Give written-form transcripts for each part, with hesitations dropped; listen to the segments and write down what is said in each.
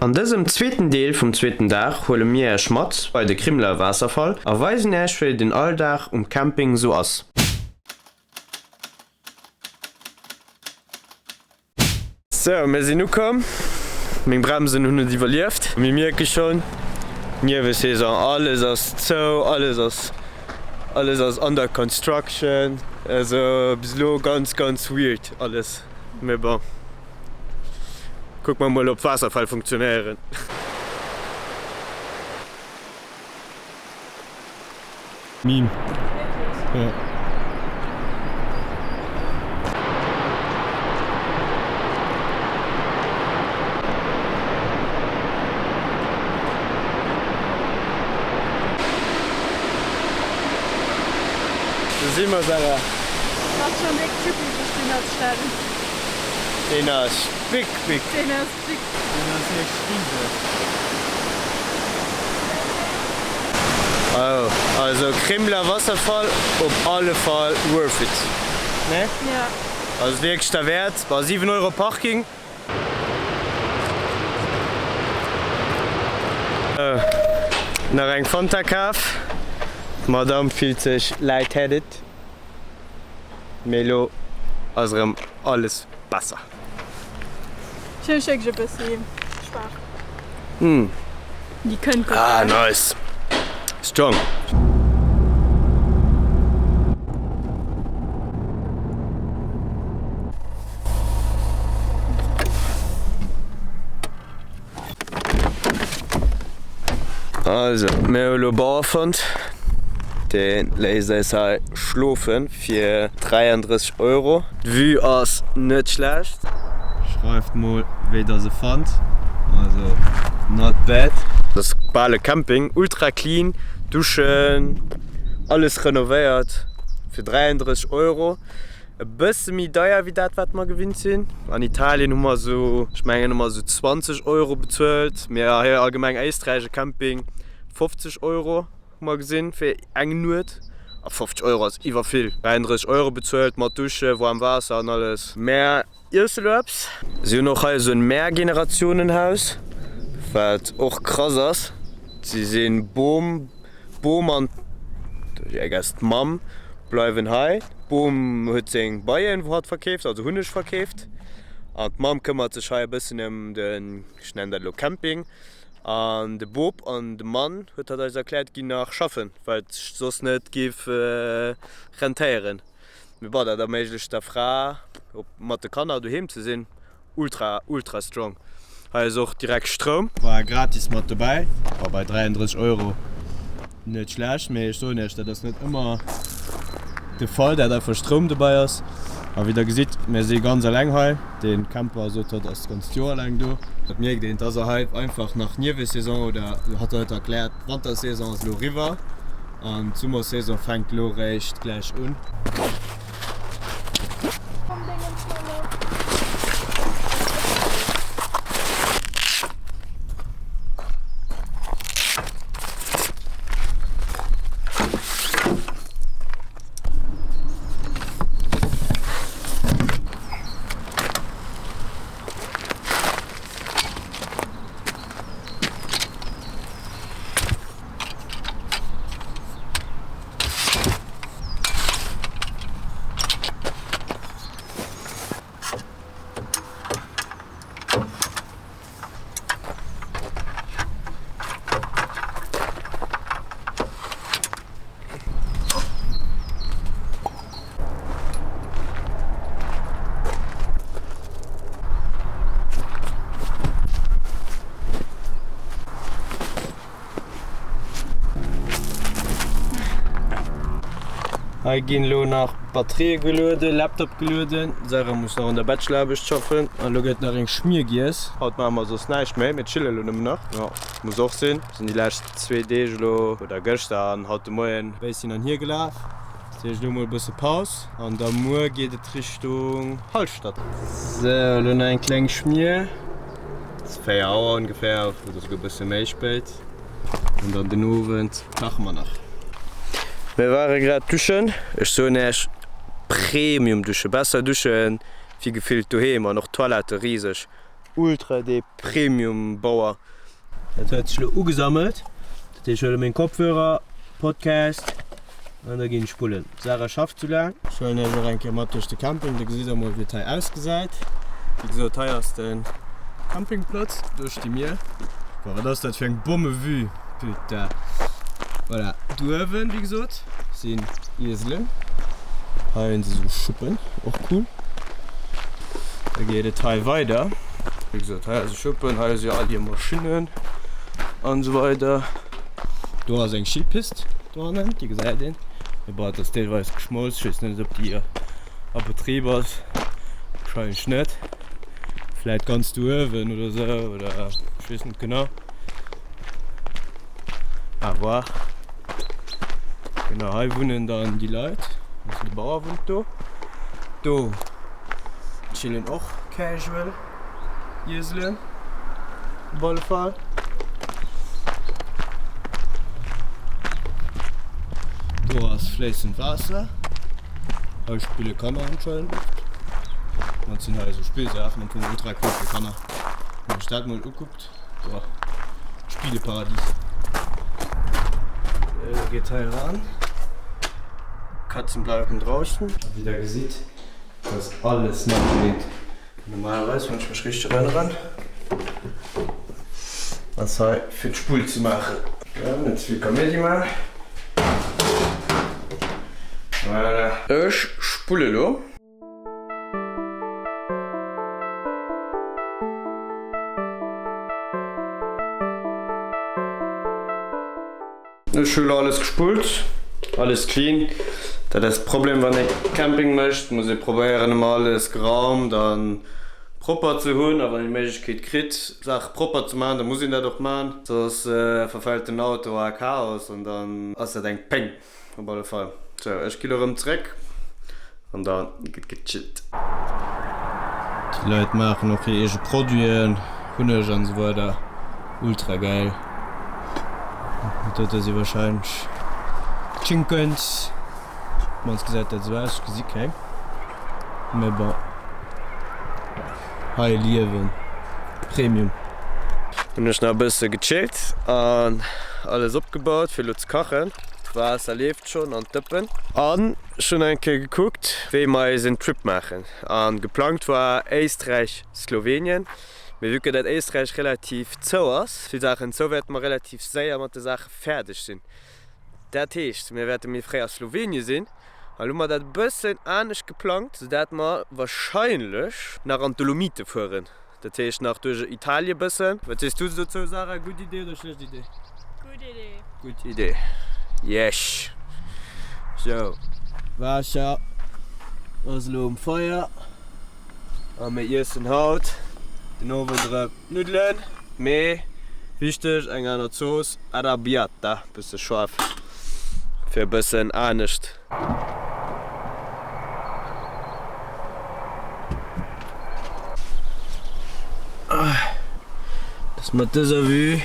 An dësem zweeten Deel vum zweeten Dag huele mir Äech mat bei de Krimmler Waasserfall a weisen Äech wéi den Alldag um Camping sou ass. Sou, mir sinn ukomm. Meng Bremsen hunn et iwwerlieft. Mir mierke schonn, Niewesaison, alles ass zou, alles ass alles ass under construction. Also bis elo ganz ganz weird alles, mee bon. Kucke mer mol op d'Waasserfäll funktionéieren. Meme. Ja. Do si mer, Sarah. Ass schon déck trippy sech deen anzestellen. Deen ass big big. Deen ass big. Deen ass wierklech rieseg. Oh, also Krimmler Wasserfall op alle Fall worth it, ne? Ja. Also wierklech derwäert. Bei 7 Euro Parking. Nach eng Fanta kaf. D'Madame fillt sech lightheaded. Mee elo ass erëm alles besser. Ech hunn wierklech e bëssi schwaach. Déi kënnt gutt. Ah nice. Strong. Also mir hu lo Bauer fonnt, dee léisst eis hei schlofe fir 33 Euro. D'Vue ass net schlecht. Schreift mol wéi der se fannt, also not bad. Dat ass bal e Camping, ultra clean, Duschen, alles renovéiert fir 33 Euro. E bësse méi deier wéi dat wat mer gewinnt sinn. An Italien hu mer esou, ech mengen hu mer esou 20 Euro bezuelt, mee hei allgemeng Éisträich e Camping 50 Euro hu mer gesinn fir eng Nuet a 50 Euro ass iwwervill. 33 Euro bezuelt mat Dusche, waarm Waasser an alles. Mär iesse lo eppes. Si hunn och hei esou en Mehrgenerationenhaus, wat och krass ass. Si sinn Bom. D'Bom an I guess d'Mamm bleiwen hei. D'Bom huet seng Beien wou hatt verkeeft, also Hunneg verkeeft. An d'Mamm këmmert sech hei e bëssen ëm den, ech nennen dat elo Camping. An de Bop an de Mann, huet hatt eis erkläert, ginn nach schaffen, well et sech soss net géif rentéieren. Mee bon, dat erméiglecht der Fra, mat de Kanner doheem ze sinn. Ultra ultra strong. Hei ass och direkt Stroum. War gratis mat dobäi. War bei 33 Euro net schlecht, mee ech soen iech dat ass net ëmmer de Fall dat einfach Stroum dobäi ass. A wéi der gesitt, mir si ganz eleng hei. De Camper sot hatt ass d'ganzt Joer eleng do. Dat mierkt een, dass er hei einfach nach Niewesaison oder hatt huet erkläert d'Wantersaison ass elo eriwwer an d'Summersaison fänkt elo réischt gläich un. Hei ginn elo nach Batterië gelueden, Laptop gelueden. D'Sarah muss nach un der Bachelor-Aarbecht schaffen. An elo gëtt nach eng Schmier giess. Haut maache mer soss näischt méi, mir chillen elo nëmmen nach. Jo, muss och sinn. Sinn déi lescht zwee Deeg elo, oder gëschter an haut de Moien, e bësschen an hier gelaf. Dat heescht elo mol e bësse Paus an da muer geet et Richtung Hallstatt. Sou, elo nach eng kleng Schmier. Et ass 4 Auer ongeféier, oder souguer e bësse méi spéit. An dann den Owend kache mer nach. Mir ware grad duschen. Ech soen Iech, Premium Dusche, besser duschen wéi gefillt doheem an och d'Toilette riseg. ultra dee Premium Bauer. Dat huet sech lo ugesammelt. Dat heescht, ech huele meng Kopfhörer, Podcast an da ginn ech spullen. D'Sarah schafft sou laang. Ech huelen iech och eng Kéier mat duerch de Camping, da gesitt der mol wéi et hei ausgesäit. Wéi gesot, hei ass de Campingplatz, do sti mir. Boah, wat ass dat fir eng Bommevue, putain. Voilà, do uewen, wéi gesot, sinn Ieselen. Hei hunn se sou Schuppen, och cool. Da geet et hei weider. Wéi gesot, hei ass e Schuppen, hei si all hir Maschinnen an esou weider. Do ass eng Skipist dohannen, déi gesäit een. Mee bon, et ass deelweis geschmolz, ech weess net, ob déi a Betrib ass. Warscheinlech net. Vläit ganz do uewen oder sou, oder ech weess net genau. À voir. Genau, hei wunnen dann déi Leit, also de Bauer wunnt do. Do chillen och casual Ieselen op alle Fall. Do ass fléissend Waasser. Hei spille Kanner anscheinend oft. Dat sinn hei esou Spillsaachen, am Fong ultra cool fir Kanner, wann een sech dat mol ukuckt. Boah, Spieleparadies. Äh, geet hei eran. Katzen bleiwen draußen. Wéi der gesitt, ass alles neigemeet. Normalerweis, wann ech mech richteg erënneren, ass hei fir d'Spull ze maachen. Ja, net ze vill Kaméidi maachen. Voilà. Ech spulle lo. Ech hu lo alles gespullt, alles clean. Dat ass Problem wann ee Camping mécht, muss ee probéieren ëmmer alles geraumt a propper ze hunn. A wann een d'Méiglechkeet kritt Saache propper ze maachen, da muss een dat och maachen, soss verfält den Auto a Chaos an dann ass dat eng Péng. Op alle Fall. Sou, ech gi lo rëm zréck an da gëtt gechillt. Déi Leit maachen och hir eege Produiten, Hunneg an esou weider. Ultra gäil. Dat do si warscheinlech Chinkens. Op mannst gesäit dat esou aus. Ech gesi keng. Mee bon. Hei liewen. Premium. Hunn ech nach e bësse gechillt an alles opgebaut fir elo ze kachen. D'Waasser leeft schonn an d'Dëppen. An ech hunn eng Kéier gekuckt wéi mer eisen Trip maachen. An geplangt war Éisträich, Slowenien. Mee vue que dat Éisträich relativ zou ass, vill Saachen zou, wäerte mer relativ séier mat de Saache fäerdeg sinn. Dat heescht, mir wäerte méi fréi a Slowenien sinn. An elo hu mer dat e bëssen anescht geplangt, soudat mer wahrscheinlech nach an d'Dolomite fueren. Dat heescht nach duerch Italien bëssen. Wat sees du dozou Sarah, gutt Idee oder schlecht Idee? Gutt Idee. Gutt Idee, yes. Sou, Waasser ass elo um Feier a mir iessen haut den Owend erëm Nuddelen, mee wichteg eng aner Zooss, Arrabbiata, bësse scharf fir e bëssen anescht. Dass mat dëser Vue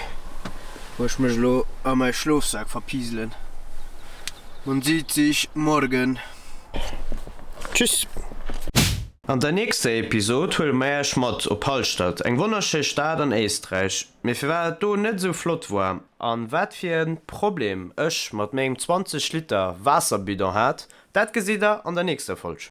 wou ech mech elo a mäi Schlofsak verpiselen. Man sieht sich morgen. Tschüss! An der nächster Episod huele mer Iech mat op Hallstatt, eng wonnerschéi Stad an Éisträich. Mee firwat et do net esou flott war an wat fir en Problem ech mat mengem 20 Liter Waasserbidon hat, dat gesitt der an der nächster Folg.